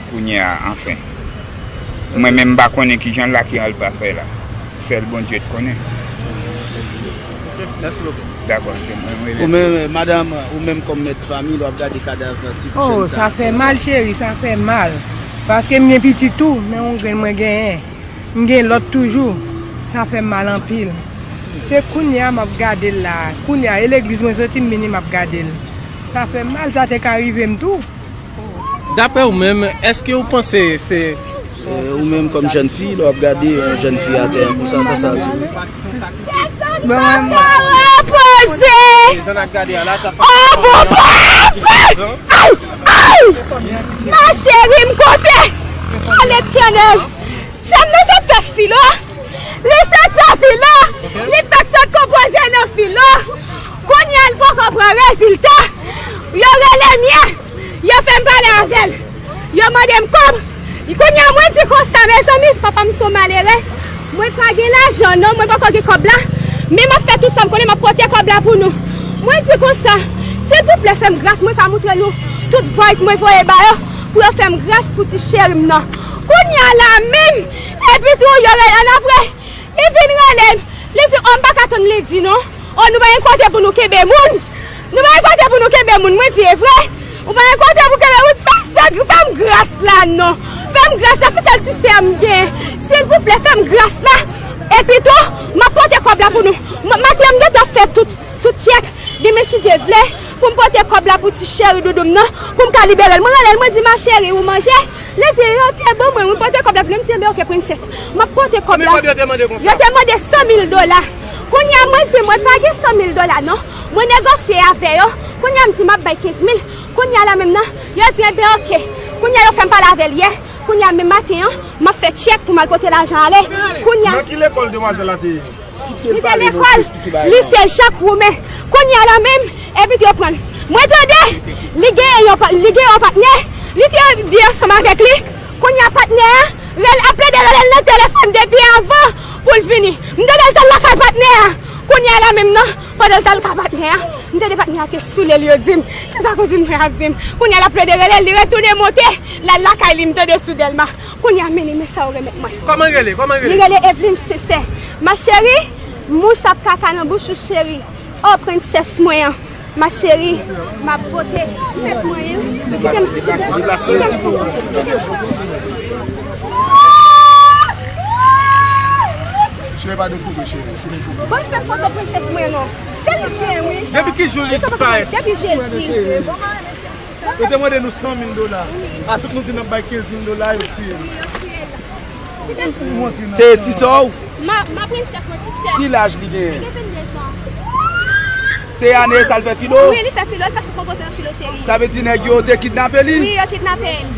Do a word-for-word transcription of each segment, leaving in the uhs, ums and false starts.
Kounye a, anfen. Mwen menm, m pa konnen kijan l la, kijan l pa fè la. Sèl Bondye t konnen. Mèsi bokou. Dakò, se mwen, mwen Ou menm, madanm, ou menm kòm mèt fanmi, lè w ap gade kadav ti Oh, jèn sa fè mal, cheri, sa fè mal. Paske m gen pitit tou, men yon grenn mwen genyen. M gen lòt toujou. Sa fè mal anpil. Se kounye a m ap gade l la. Kounye a, e legliz mwen soti, m vini, m ap gade l. Sa fè mal, sa te ka rive m tou. Daprè ou menm, èske ou panse se Ou menm kòm jèn fi, lè w ap gade yon jèn fi atè konsa, sa sa di. Papa repoze! Jan n ap gade a la, ta sa. Oh, bon, papa! Ay! Ay! Ma cheri, m kote! Oh, Letènèl! Sè m nan sot fè filo! Li sot fè filo! Li fèk sot konpoze nan filo! Kounye a, l poko pran rezilta! Yo rele m ye! Yo fè m pale avè l! Yo mande m kòb! Kounye a, mwen di konsa, mezanmi, papa m se yon malere! Mwen pa gen lajan non, mwen poko gen kòb la! Men m ap fè tout sa m konnen, m ap pote kòb la pou nou! Mwen di konsa, silvouplè, fè m gras, mwen ka moutre nou tout voice mwen voye ba yo, pou yo fè m gras pou ti cheri m nan! Kounye a la menm, epi tou, yo rele l apre, li vin rele m, li di, oh, m pa ka tann li di non, oh, nou pa gen kote pou nou kenbe moun, nou pa gen kote pou nou kenbe moun, mwen di, e vre, ou pa gen kote pou kenbe moun, fè m sèk, fè m gras la non, fè m gras la, se sèl ti sè m gen, silvouplè, fè m gras la, epi tou, m ap pote kòb la pou nou, maten an m gentan fè tout, tout tchèk, demen si Dye vle, pou m pote kòb la pou ti cheri doudou m nan, pou m ka libere l, mwen rele l, mwen di, ma cheri, ou manje? Li di, yo te ban mwen, mwen pote kòb la vini, m di, enben, oke, prensès. M ap pote kòb la. Konbyen kòb yo te mande konsa? Yo te mande san mil dola. Kounye a, mwen di, mwen pa gen san mil dola, non. Mwen negosye avè yo. Kounye a, m di, m ap bay kenz mil. Kounye a la menm nan, yo di, enben, oke. Kounye a, yo fè m pale avè l yè. Kounye a, menm maten an, m ap fè tchèk pou m al pote lajan ale. Kounye a. Nan ki lekòl demwazèl la te ye? Li te lekòl lise Jak Woumen. Kounye a la menm, epi yo pran l. Mwen tande, li gen yon, li gen yon patnè, li te byen ansanm avèk li. Kounye a patnè a, rel, ap plede rele l nan telefòn depi avan pou l vini. M tande l t al lakay patnè a. Kounye a la menm nan, pandan l t al lakay patnè a, m tande patnè a te soule l, yo di m. Se sa kouzin mwen ap di m. Kounye a l ap plede rele l, li retounen monte, l al lakay li, m tande sou Dèlma. Kounye a, men li, men sa yo remèt mwen. Kòman l rele? Kòman l Li rele? Rele Eveline Sensè. Ma cheri, mouch ap kaka nan bouch ou cheri. Oh, prensès mwen an. Ma cheri, m ap pote tèt mwen an. Kite m, kite m, kite m. Cheri pa dekouvri, cheri. Ban m fè foto prensès mwen non. Se li k gen, wi. Depi ki jou li disparèt? Depi jedi. Yo te mande nou san mil dola. A tout nou di n ap bay kenz mil dola, yo tiye nou. Se ti sè w? Ma, ma prensès mwen, ti sè. Ki laj li genyen? Li gen venndezan. Se ane sa l fè filo? Wi, li fè filo, li fè sou konpoze nan filo cheri. Sa vle di nèg yo te kidnape li? Wi, yo kidnape l.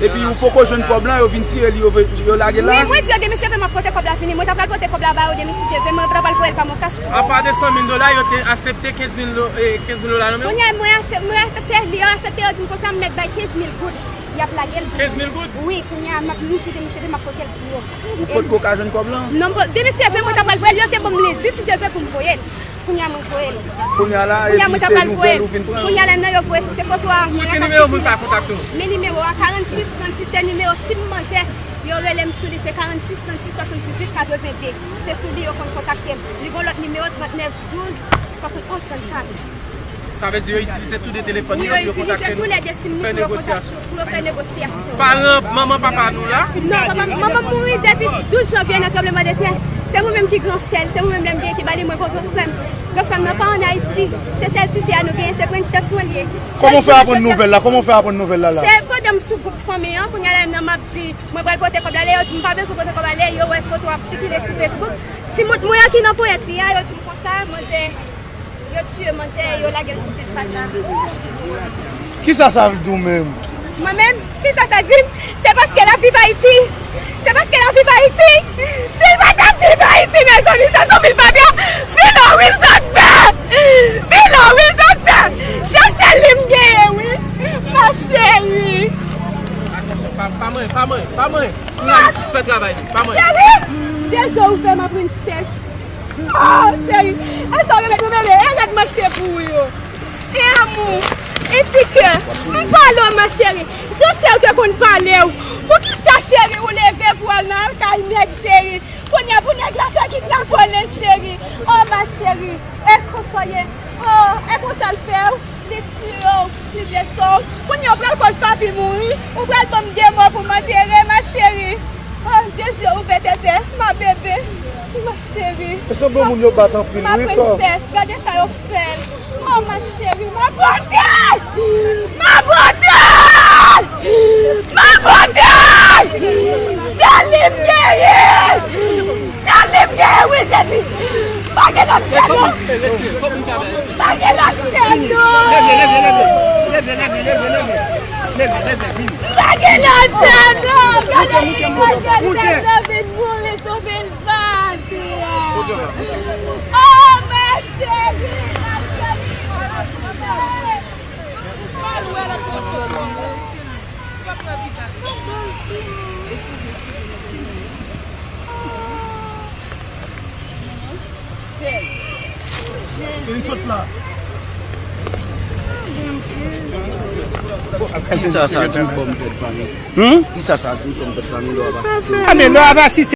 Epi ou poko jwenn kòb lan, yo vin tiye li, yo, yo lage l la? Wi, mwen di yo demisye, fè m ap pote kòb la vini. Mwen t ap pral pote kòb la ba yo, demisye te vle, mwen t ap pral voye l pa Moncash pou yo. Apa de san mil dola, yo te aksepte kenz mil do-, eh, kenz mil dola nan men w? Kounye a, mwen aksep-, mwen aksepte, li yo aksepte, yo di m konsa, m mèt bay kenz mil goud. Y ap lage l pou Kenz mil goud? Wi, kounye a, m ap, m di demisye vle, m ap pote l pou yo. Ou potko ka jwenn kòb lan? Non, bon, demisye vle, mwen t ap pral voye l, yo te ban m lendi, si Dye vle, pou m voye l. Kounye a, mwen voye l. Kounye a la, Kounye a, mwen t ap se pral voye nouvèl l. ou vin pran? Kounye a, lè nan yo voye, se foto a, Sou mwen ki ak nimewo moun Sylvie. Sa kontakte w? Men nimewo a, karannsis trannsis, se nimewo sim manzè. Yo rele m sou li, se karannsis trannsis, swasanndizwit, katrevenndez. Se sou li yo konn kontakte m. Li gon lòt nimewo, trannèf douz, swasantonz, trannkat. Sa vle di yo itilize tou de telefòn Wi, yo yo pou yo itilize kontakte tou nou, le de sim fè pou yo negosyasyon. kontakte, pou yo fè negosyasyon. Paran, manman, papa nou la? Non, papa, manman m mouri depi douz janvye nan tranblemanntè. Se mwen menm ki gran sè l, se mwen menm lè m gen ki ba li mwen pou gran frè m. Gran frè m nan pa ann Ayiti. Se sèl sise a nou genyen, se prensès mwen li ye. Kòman w fè aprann nouvèl la? Kòman w fè aprann nouvèl la la? Se pandan m sou gwoup fanmi an, kounye a la menm nan m ap di, mwen pral pote kòb la, lè yo di m pa bezwen pote kòb la, lè yo wè foto ap sikile sou Facebook. Timoun mwen an ki nan ponyèt li a, yo di m konsa, manzè, yo tiye manzè, yo lage l sou pil fatra. Kisa sa vle di w menm? Mwen menm, kisa sa di m? Se paske l ap viv Ayiti. Se paske l ap viv Ayiti. Si l pa t ap viv Ayiti, mezanmi, sa se yon pil fatra. Filo, wi, l sot fè. Filo, wi, l sot fè. Se sèl li m genyen, wi. Ma cheri. Atansyon, pa, pa manyen, pa manyen, pa manyen. Jounalis, fè travay li, pa manyen. Cheri, de je ouvè ma princesse. Oh, cheri, e sa w remèt mwen, bebe, e rad m achte pou ou yo. E amou. Etike, m pale w, ma cheri. Jan sè w te konn pale w. Poukisa, cheri, ou leve pou w al nan kay nèg, cheri? Kounye a pou nèg la fè kidnaponnen, cheri. Oh, ma cheri, e konsa w ye. Oh, e konsa l fè w. Li tiye w, li blese w. Kounye a w pral koz papi mouri. Ou pral ban m de mò pou m antere, ma cheri. Oh, de zye ouvè tètè, ma bebe, ma cheri. E se bon moun yo bat anpil, wi, sa. Ma princesse, gade sa yo fè l. Oh, ma chérie, ma beauté! Ma beauté! Ma beauté! Sè li m ye! Sè li m ye, wi, Jezi! Pa gen lòt sè, non! Pa gen lòt sè, non! Pa gen lòt sè, non! Gade li, gade li, gade li, vin mouri sou vilvaj! Oh, ma chérie, ma chérie, oh, ma chérie. Kisa sa di w kòm pè de fanmi? Hmm? Kisa sa di w kòm pè de fanmi lè w ap asiste? A, men lè w ap asiste,